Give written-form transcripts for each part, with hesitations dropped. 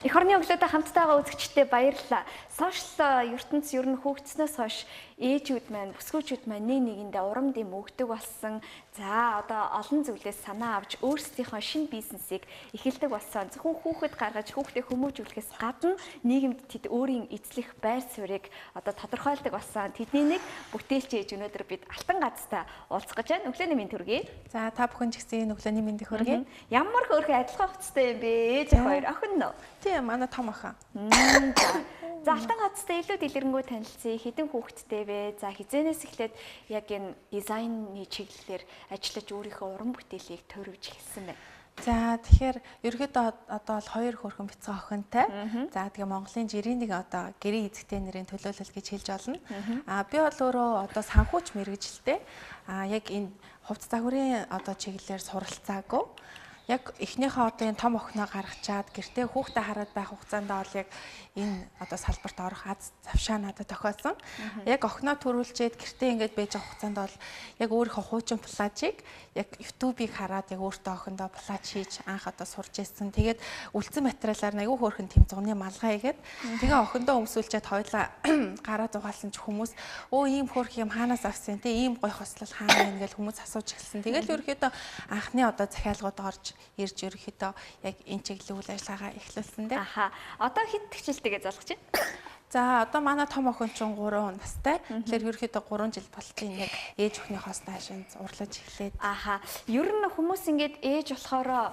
Эх орны өглөөдөө хамтдаа байгаа үзэгчдэд баярлалаа. Сошиал ертөнц ер нь хөөгдснөөс хойш ээжүүд маань, бүсгүүчүүд маань нэг нэгэндээ урам дэм өгдөг болсон. За одоо олон зүйлээс санаа авч өөрсдийнхөө шинэ бизнесийг эхэлдэг болсон. Зөвхөн хүүхэд гаргаж хүүхдээ хүмүүжүүлэхээс гадна нийгэмд тэд өөрийн эзлэх байр суурийг одоо тодорхойлдог болсон. Тэдний нэг бүтээлч ээж өнөөдөр бид Алтан газтай уулзах гэж байна. Өглөөний мэнд хүргэе. За та бүхэн ч гэсэн өглөөний мэнд хүргэе. Ямар хөөрхөн адилхан хувцастай юм бэ? Ээж ах хоёр охин нөө. Тийм, манай том охин. За Алтан газтай илүү дэлгэрэнгүй танилцъя. Хэдэн хүүхэдтэй вэ? За хизээнээс эхлээд яг энэ дизайны чиглэлээр ажиллаж өөрийнхөө уран бүтээлийг төрөвж эхэлсэн бэ? За тэгэхээр ерөөдөө одоо бол хоёр хөөрхөн бяцхан охинтой. За тэгээ Монголын жирийн нэг одоо гэрийн эзэгтэй нэрийн төлөөлөл гэж хэлж олно. А би бол өөрөө одоо санхүүч мэргэжилтэй. А яг энэ хувцас загварын одоо чиглэлээр суралцаагүй. Яг эхнийхээ одоо энэ том охиноо гаргачаад гэртээ хүүхдээ хараад байх хугацаанд бол яг энэ одоо салбарт орох аз завшаа надад тохиолсон. Яг охиноо төрүүлчээд гэртээ ингээд байж байгаа хугацаанд бол яг өөрийнхөө хуучин плажийг яг YouTube-ийг хараад яг өөртөө охиндоо плаж хийж анх одоо сурч ирсэн. Тэгээд үлдсэн материалаар айгүй хөөрхөн тэм зуны малгай хийгээд тэгээ охиндоо өмсүүлчихэд хоёлаа гараа зугаалсан ч хүмүүс өө ийм хөөрх юм хаанаас авсан те ийм гоё хослол хаана юм гэл хүмүүс асууж эхэлсэн. Тэгэл ерөөхдөө анхны одоо захиалгууд орж ирж ерөөхдөө яг энэ чиглэлийн үйл ажиллагаагаа эхлүүлсэн дээ. Аха. Одоо хэд хичээлтэйгээ залгаж байна? За одоо манай том охин чинь 3 настай. Тэгэхээр ерөөхдөө 3 жил болтлын яг ээж охиныхоос даашин урлаж эхлээд. Аха. Ер нь хүмүүс ингээд ээж болохоро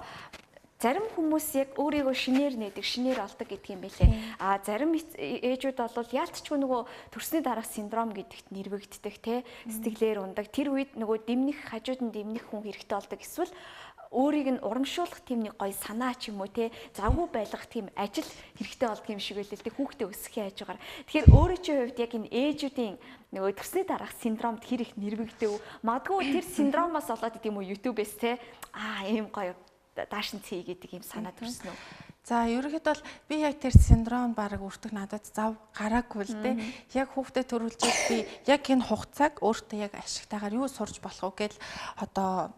зарим хүмүүс яг өөрийгөө шинээр нээдэг, шинээр олдог гэдэг юм байлээ. А зарим ээжүүд бол яалтчгүй нөгөө төрсний дараах синдром гэдэгт нэрвэгддэг те, сэтгэлээр ундаг. Тэр үед нөгөө дэмнэх, хажууд нь дэмнэх хүн хэрэгтэй болдог. Эсвэл өөрийг нь урамшуулах тийм нэг гоё санаа ч юм уу те, завгүй байлгах тийм ажил хэрэгтэй болдог юм шиг байлээ л дээ, хүүхдээ өсөхийн хажуугаар. Тэгэхээр өөрийн чинь хувьд яг энэ ээжүүдийн нөгөө төрсний дараах синдромд хэр их нэрвэгдэв? Магадгүй тэр синдромоос болоод идэм үү YouTube-ээс те, аа ийм гоё даашин цэй гэдэг юм санаа төрсөн үү? За ерөнхийдөө бол би яг тэр синдром бараг өртөх надад зав гараагүй л дээ. Яг хүүхдэд төрүүлжээд би яг энэ хугацааг өөртөө яг ашигтайгаар юу сурч болох вэ гэдэл одоо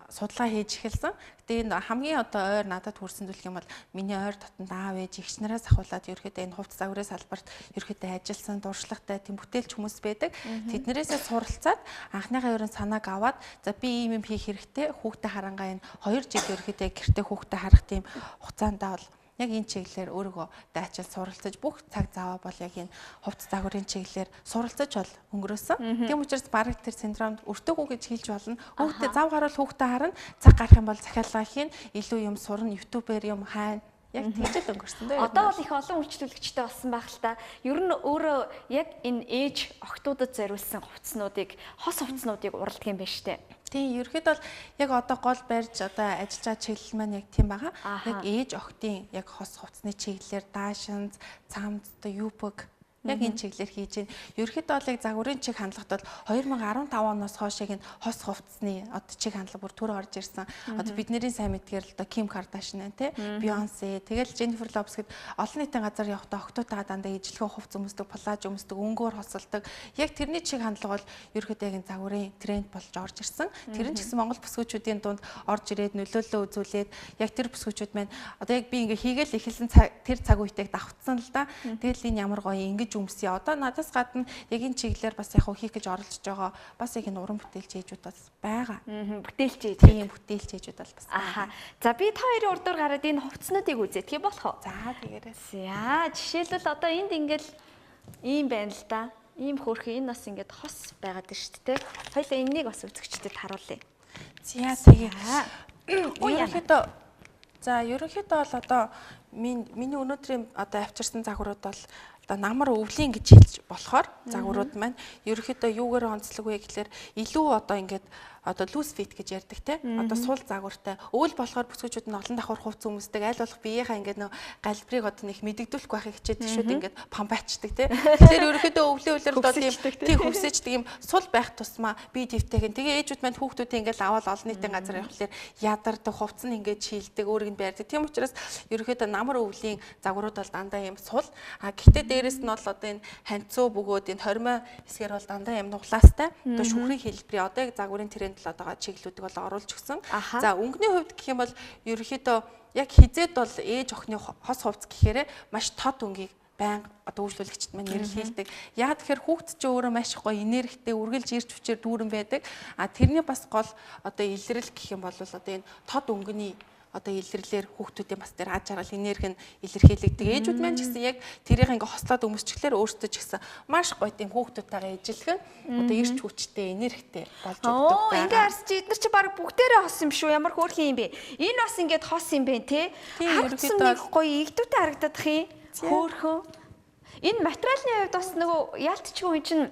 судалгаа хийж эхэлсэн. Гэтэ энэ хамгийн одоо ойр надад хүрсэн зүйл юм бол миний ойр дотнд аав ээж эгч нараас ахуулаад ерөөхдөө энэ хувцас загварын салбарт ерөөхдөө ажилласан дуршлагтай тийм бүтээлч хүмүүс байдаг. Тэднэрээсээ суралцаад анхныхаа ерөн санааг аваад за би ийм юм хийх хэрэгтэй. Хүүхдээ харангаа энэ 2 жил ерөөхдөө гэртээ хүүхдээ харах тийм хугацаанд бол яг энэ чиглэлээр өөрийгөө дайчил суралцаж бүх цаг заваа бол яг энэ хувцас загварын чиглэлээр суралцаж бол өнгөрөөсөн. Тийм учраас бараг тэр синдромд өртөөгүй гэж хэлж болно. Хүүхдээ зав гарвал хүүхдээ харна, цаг гарах юм бол захиалга хийн, илүү юм сурна, YouTube-ээр юм хайна. Яг тэгж л өнгөрсөн дээ. Одоо бол их олон үйлчлүүлэгчтэй болсон байх л та. Ер нь өөрөө яг энэ ээж охтуудад зориулсан хувцснуудыг, хос хувцснуудыг уралдаг юм байна штэ. Тийм, ерөнхийдөө бол яг одоо гол барьж одоо ажиллаж байгаа чиглэл маань яг тийм байгаа. Яг ээж охтын яг хос хувцсны чиглэлээр даашинз, цамц, одоо юпг яг энэ чиглэлээр хийж байна. Ерөнхийдөө бол яг загварын чиг хандлагад бол 2015 оноос хойш яг энэ хос хувцсны одоо чиг хандлага бүр төр орж ирсэн. Одоо бидний сайн мэдгээр л одоо Ким Кардашиан байна те, Бейонсе, тэгэл Дженнифер Лопес гэд олон нийтийн газар явахдаа охтуудаа дандаа ижлэхэн хувц өмсдөг, плаж өмсдөг, өнгөөр хосолдог. Яг тэрний чиг хандлага бол ерөнхийдөө яг энэ загварын тренд болж орж ирсэн. Тэр нь ч гэсэн Монгол бүсгүүчүүдийн дунд орж ирээд нөлөөллөө үзүүлээд яг тэр бүсгүүчүүд маань одоо яг би ингээ хийгээл эхэлсэн тэр цаг үетэйг давхцсан л да. Тэгэл энэ ямар гоё ингэж өмсөе. Одоо надаас гадна яг энэ чиглэлээр бас яг хийх гэж оролдож байгаа бас яг энэ уран бүтээлч ээжүүд бас байгаа. Бүтээлч ээж. Тийм, бүтээлч ээжүүд бол бас. Аха. За би та хоёрын урдуур гараад энэ хувцснуудыг үзэх юм болох уу? За тэгээрэй. За жишээлбэл одоо энд ингээл ийм байна л да. Ийм хөөрхөн энэ бас ингээд хос байгаад байна шүү дээ. Хоёлаа энэнийг бас үзэгчдэд харуулъя. За тэгээ. Ерөнхийдөө за ерөнхийдөө бол одоо миний өнөөдрийн одоо авчирсан загварууд бол одоо намар өвлийн гэж хэлж болохоор загварууд маань ерөнхийдөө юугаар онцлог вэ гэхлээр илүү одоо ингээд одоо loose fit гэж ярьдаг те. Одоо сул загвартай. Өвөл болохоор бүсгүүчүүд нь олон давхар хувц өмсдөг. Аль болох биеийнхаа ингээд нөө галбирыг одоо нэг мэдэгдүүлэхгүй байхыг хичээдэг шүүд ингээд пампаачдаг те. Тэгэхээр ерөнхийдөө өвлийн үлээр одоо тийм хөвсөждөг юм сул байх тусмаа бие твтэйгэн. Тэгээ ээжүүд маань хүүхдүүдээ ингээд аваад олон нийтийн газар явхлаар ядардаг, хувц нь ингээд шилдэг, өөрийг нь байрдаг. Тийм учраас ерөнхийдөө намар өвлийн загварууд бол дандаа юм сул. А гэхдээ дээрэс нь бол одоо энэ ханцуу бөгөөд энэ хормой хэсгээр бол дандаа юм нуглаастай. Одоо шүхрийн хэлбэрийн одоо яг загварын тренд л одоо чиглэлүүдийг бол оруулж өгсөн. За өнгөний хувьд гэх юм бол ерөнхийдөө яг хизээд бол ээж охины хос хувцас гэхээрээ маш тод өнгийг байнга одоо үйлчлүүлэгчд маань нэрлэлдэг. Яг тэгэхээр хүүхд чинь өөрөө маш их гоё энергитэй, үргэлж ирч хүчээр дүүрэн байдаг. А тэрний бас гол одоо илрэл гэх юм бол одоо энэ тод өнгөний одоо илэрлэр хүүхдүүдийн бас тэр аж аргал энерги нь илэрхийлэгдэг. Ээжүүд маань ч гэсэн яг тэрийг ингээ хослоод өмсчихлээр өөрсдөө ч гэсэн маш гоё тийм хүүхдүүдтэйгээ ижилхэн одоо ирч хүчтэй, энергитэй болж өгдөг байгаа. Ингээ харс чи эдгээр чи баг бүгдээрээ хос юм шүү. Ямар хөөрхөн юм бэ? Энэ бас ингээд хос юм бэ те? Харагдсан нэг гоё игдүүтэй харагдах юм. Хөөрхөн. Энэ материалны хувьд бас нөгөө яалтчгүй хүн чинь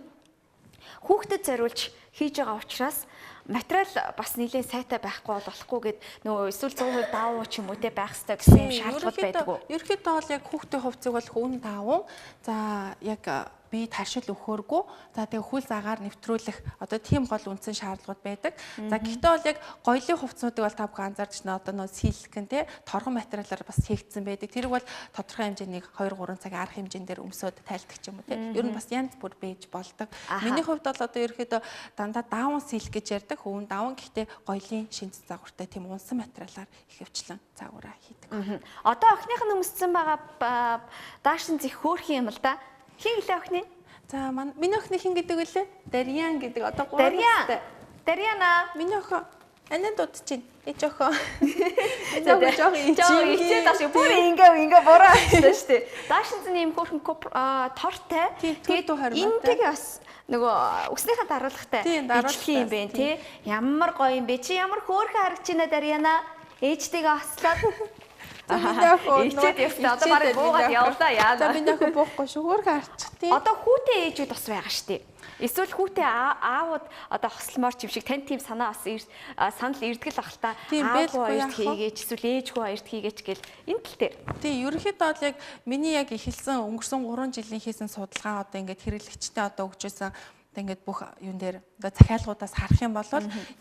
хүүхдэд зориулж хийж байгаа учраас материал бас нэлээд сайтай байхгүй бол болохгүй гэд нөгөө эсвэл 100% даавуу ч юм уу те байх хэрэгтэй гэсэн юм шаардлага байдаг уу? Ерөнхийдөө бол яг хүүхдийн хувцсыг бол хүн даавуу. За яг би таршил өгөхөөргүй. За тэгээ хөл загаар нэвтрүүлэх одоо тийм гол үндсэн шаардлагууд байдаг. За гэхдээ бол яг гоёлын хувцснуудыг бол та бүхэн анзаарч байна. Одоо нөө силикэн те торгон материалаар бас хийгдсэн байдаг. Тэрийг бол тодорхой хэмжээний 2 3 цаг арга хэмжээн дээр өмсөд тайлдаг ч юм уу те. Ер нь бас янз бүр байж болдог. Миний хувьд бол одоо ерөөхдөө дандаа даавн силк гэж ярьдаг. Хөвөн даавн гэхдээ гоёлын шинж загвартай тийм унсан материалаар ихэвчлэн загвараа хийдэг. Одоо охиных нь өмссөн байгаа даашин зих хөөрхөн юм л да. Хин гэлээ охины? За миний охины хин гэдэг үлээ? Дарьян гэдэг. Одоо 3 настай. Дарьяна. Миний охин анин дууд чинь. Ээж охин. Энэ охин жоох ичээ тааш бүр ингээ буруу авчихсан шүү дээ. Даашин зэний юм хөөрхөн тортой. Тэгээд энтэйгээ бас нөгөө үснийхээ даруулгатай ижилхэн юм бэ тий. Ямар гоё юм бэ? Чи ямар хөөрхөн харагч байна Дарьяна? Ээжтэйгээ хослоод Ичээд явсан. Одоо барыг буугаад явлаа яана. За миний охин буухгүй шүү. Хөөрхөн арчих тий. Одоо хүүтэй ээжүүд бас байгаа шүү дээ. Эсвэл хүүтэй аавууд одоо хослмоор ч юм шиг тань тийм санаа бас санал ирдэг л ах л та. Аав хоёрт хийгээч эсвэл ээж хүү хоёрт хийгээч гэл энэ тал дээр. Тийм ерөнхийдөө бол яг миний яг эхэлсэн өнгөрсөн 3 жилийн хийсэн судалгаа одоо ингээд хэрэглэгчтэй одоо өгчээсэн одоо ингээд бүх юун дээр одоо захиалгуудаас харах юм бол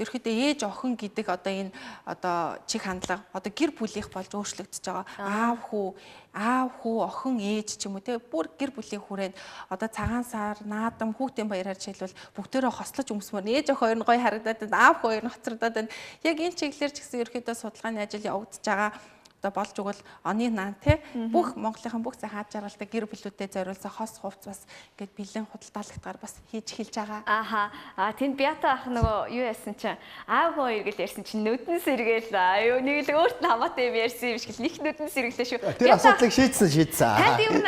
ерөөхдөө ээж охин гэдэг одоо энэ одоо чиг хандлага одоо гэр бүлийнх болж өөрчлөгдөж байгаа. Аав хүү охин ээж ч юм уу те бүр гэр бүлийн хүрээнд одоо цагаан сар наадам хүүхдийн баяраар жишээлбэл бүгдээрээ хослож өмсмөр ээж охин хоёр нь гоё харагдаад байна, аав хүү хоёр нь хоцрогдоод байна. Яг энэ чиглэлээр ч гэсэн ерөөхдөө судалгааны ажил явагдаж байгаа. Одоо болж өгвөл оны наан те бүх Монголынхан бүх сайхан аж аргалтай гэр бүлүүдэд зориулсан хос хувц бас ингээд бэлэн худалдаалагдгаар бас хийж эхэлж байгаа. Аха. А тэнд Бята ах нөгөө юу яасан чинь аав хоёр гэл ярьсан чинь нүдэн сэргээл аюу нэг л өөрт нь хамаатай юм ярьсан юм шиг л нэг нүдэн сэргэлээ шүү. Тэр асуудлыг шийдсэн. Танд юу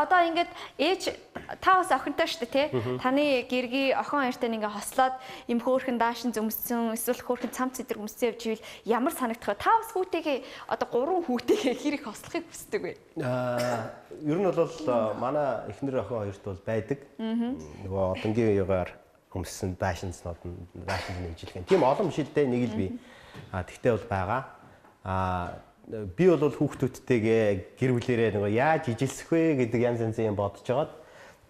одоо ингээд ээж та бас охинтой шүү дээ те. Таны гэргий охин хоёртой ингээ хослоод им хөөрхөн даашин зөмссөн эсвэл хөөрхөн цам цэдэр өмссөн явж ивэл ямар санагдах вэ? Та бас хүүтэйгээ одоо 3 хүүтэйгээ хэр их хослохыг хүсдэг вэ? Ер нь бол манай эхнэр охин хоёрт бол байдаг. Нөгөө одонгийн югаар өмссөн даашинзнууд нь даашинз ижилхэн. Тийм олон биш л дээ нэг л би. Тэгтээ бол байгаа. Би бол хүүхдүүдтэйгээ гэр бүлэрээ нөгөө яаж ижилсэх вэ гэдэг янз янзын юм бодож байгаад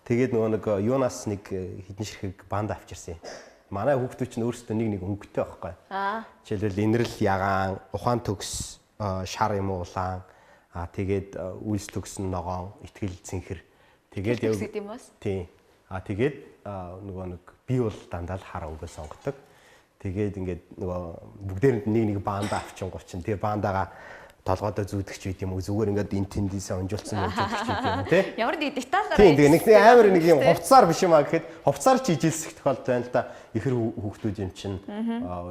тэгээд нөгөө нэг юунаас нэг хідэн ширхэг банд авчирсан юм. Манай хүүхдүүд чинь өөрсдөө нэг нэг өнгөтэй байхгүй. Жишээлбэл инэрл ягаан, ухаан төгс, шар юм уу улаан, тэгээд үйлс төгсөн ногоон, итгэл цэнхэр. Тэгээд яв. Тийм. Тэгээд нөгөө нэг би бол дандаа л хар өнгө сонгодог. Тэгээд ингээд нөгөө бүгдээрэнд нэг нэг банда авчингуй чинь тэр бандагаа толгойдоо зүүдэгч байд юм уу зүгээр ингээд эн тэндээсээ онжуулсан онжуулч байд юм тий. Ямар нэг деталаар Тийм тэгээ нэг амар нэг юм хувцаар биш юм а гэхэд хувцаар ч ижилсэх тохиолдол байна л да. Ихэр хүүхдүүд юм чинь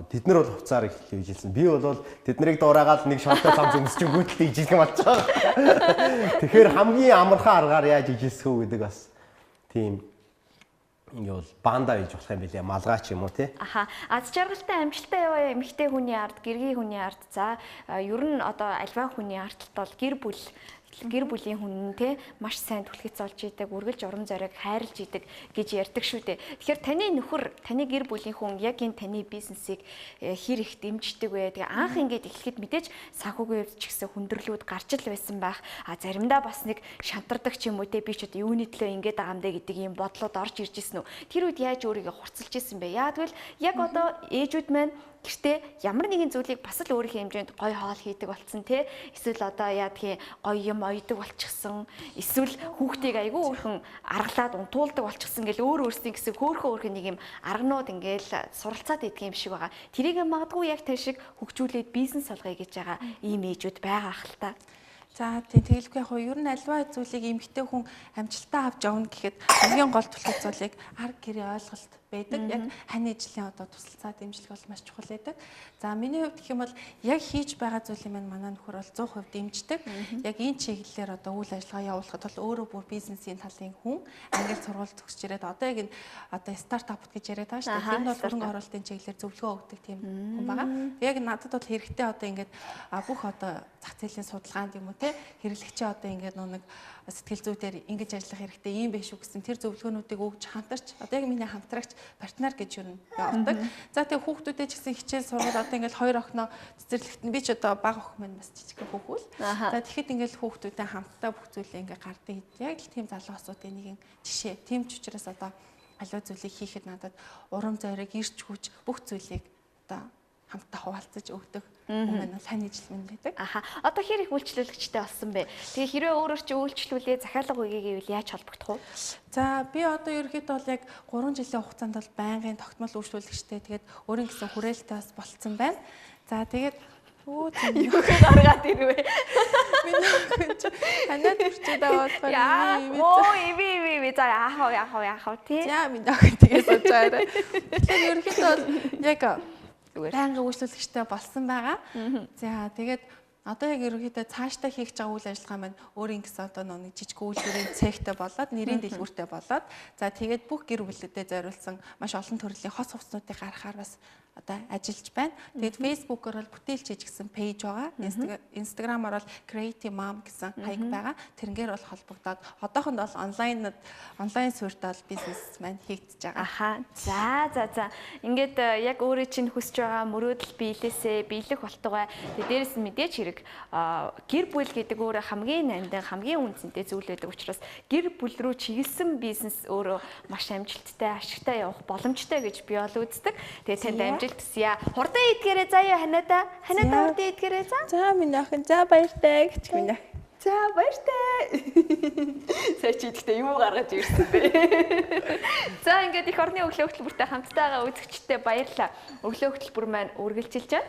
тэд нар бол хувцаар их ижилсэн. Би бол тэд нарыг дуурайгаад нэг шортой цам зөмсчингүүтэл ижилхэн болж байгаа. Тэгэхээр хамгийн амархан аргаар яаж ижилсэх үү гэдэг бас тийм юу бол банда хийж болох юм билээ малгай ч юм уу тий. Аха. Аз жаргалтай амжилттай яваа эмэгтэй хүний ард, гэргийн хүний ард, за ер нь одоо альва хүний ардталт бол гэр бүлийн хүн те маш сайн түлхэц олж идэг, үргэлж урам зориг хайрлж идэг гэж ярьдаг шүү дээ. Тэгэхээр таны нөхөр, таны гэр бүлийн хүн яг энэ таны бизнесийг хэр их дэмждэг вэ? Тэгээ анх ингээд эхлэхэд мэдээж санхүүгийн хувьд ч гэсэн хүндрэлүүд гарч л байсан байх. А заримдаа бас нэг шантардаг ч юм уу те би ч одоо юуны төлөө ингээд байгаа юм бэ гэдэг ийм бодлоод орж ирж исэн үү? Тэр үед яаж өөрийгөө хурцлж исэн бэ? Яа тэгвэл яг одоо ээжүүд маань Гэртээ ямар нэгэн зүйлийг бас л өөрийнхөө хэмжээнд гой хоол хийдэг болцсон те. Эсвэл одоо яадгийн гой юм ойдог болчихсон. Эсвэл хүүхдийг айгүй өөрхөн аргалаад унтуулдаг болчихсон гэл өөр өөрсдийн гэсэн хөөхөн өөрхөн нэг юм арганууд ингээл суралцаад идэх юм шиг байгаа. Тэрийг магадгүй яг тань шиг хөгжүүлээд бизнес болгоё гэж байгаа ийм ээжүүд байгаа ах л та. За тийм, тэгэлгүй яг ер нь альва зүйлийг эмэгтэй хүн амжилтаа авч явна гэхэд хамгийн гол түлхүү зүйлийг ар гэрээ ойлголт байдаг. Яг хань ижлийн одоо тусалцаа дэмжлэг бол маш чухал байдаг. За миний хувьд гэх юм бол яг хийж байгаа зүйлийн маань манай нөхөр бол 100% дэмждэг. Яг энэ чиглэлээр одоо үйл ажиллагаа явуулахад бол өөрөө бүр бизнесийн талын хүн, англи сургууль төгсөж ирээд одоо яг энэ одоо стартап гэж яриад байгаа шүү дээ. Тэр нь бол хөрөнгө оруулалтын чиглэлээр зөвлөгөө өгдөг тийм хүн байгаа. Яг надад бол хэрэгтэй одоо ингээд бүх одоо зах зээлийн судалгаанд юм уу те хэрэглэгчээ одоо ингээд нэг сэтгэл зүйдээр ингэж ажиллах хэрэгтэй ийм байх шүү гэсэн тэр зөвлөгөөнүүдийг өгж хамтарч одоо яг миний хамтрагч партнер гэж юу явдаг. За тэгээ хүүхдүүдэд ч гэсэн хичээл сургаад одоо ингээд хоёр охиноо цэцэрлэгт нь би ч одоо бага охин маань бас жижиг хүүхүүл. За тэгэхэд ингээд хүүхдүүдэд хамтдаа бүх зүйлээ ингээд гардаг. Яг л тийм залуу асуудын нэгэн жишээ. Тийм ч учраас одоо аливаа зүйлийг хийхэд надад урам зориг, ирч хүч бүх зүйлийг одоо хамтдаа хуваалцаж өгдөг. Өмнө нь сайн ижил минь байдаг. Аха. Одоо хэр их үйлчлүүлэгчтэй болсон бэ? Тэгээ хэрвээ өөрөөр чи үйлчлүүлээ захиалга үгүй гэвэл яаж холбогдох вэ? За би одоо ерөнхийдөө бол яг 3 жилийн хугацаанд бол байнгын тогтмол үйлчлүүлэгчтэй тэгээд өөрийн гэсэн хүрээлэлтэй бас болцсон байна. За тэгээд юу гаргаад ирвэ? Миний охин чи танаад хүрчээд байгаа болохоор Оо иви иви за яах вэ тий. За миний охин тэгээ сууж байгаарай. Тэгэхээр ерөнхийдөө бол яг байнгын үйлчлүүлэгчтэй болсон байгаа. За тэгээд одоо яг ерөнхийдөө цаашдаа хийх гэж байгаа үйл ажиллагаа маань өөрийн гэсэн одоо нэг жижиг үйлдвэрийн цехтэй болоод нэрийн дэлгүүртэй болоод за тэгээд бүх гэр бүлүүдэд зориулсан маш олон төрлийн хос хувцснуудыг гаргахаар бас одоо ажиллаж байна. Тэгээд Facebook-оор бол бүтээлч хийж гэсэн пэйж байгаа. Instagram-аар бол Creative Mom гэсэн хаяг байгаа. Тэрнгээр бол холбогдоод одоохонд бол онлайн суурьтай бол бизнес маань хийгдэж байгаа. Аха. За за за. Ингээд яг өөрөө чинь хүсэж байгаа мөрөөдөл биелээсээ биелэх болтугай. Тэгээд дээрэс нь мэдээч хэрэг гэр бүл гэдэг өөрөө хамгийн нандин, хамгийн үнцэнтэй зүйл байдаг учраас гэр бүл рүү чиглэсэн бизнес өөрөө маш амжилттай, ашигтай явах боломжтой гэж би бол үздэг. Тэгээд танд амжилт хүсье. Хурдан идгээрээ заа юу ханаада. Ханаада хурдан идгээрээ за. За миний охин за баяртай гэж миний охин. За баяртай. Сая чи идэхдээ юу гаргаж ирсэн бэ? За ингээд их орны өглөө хөтөлбөртэй хамтдаа байгаа үзэгчдэд баярлалаа. Өглөө хөтөлбөр маань үргэлжилж байна.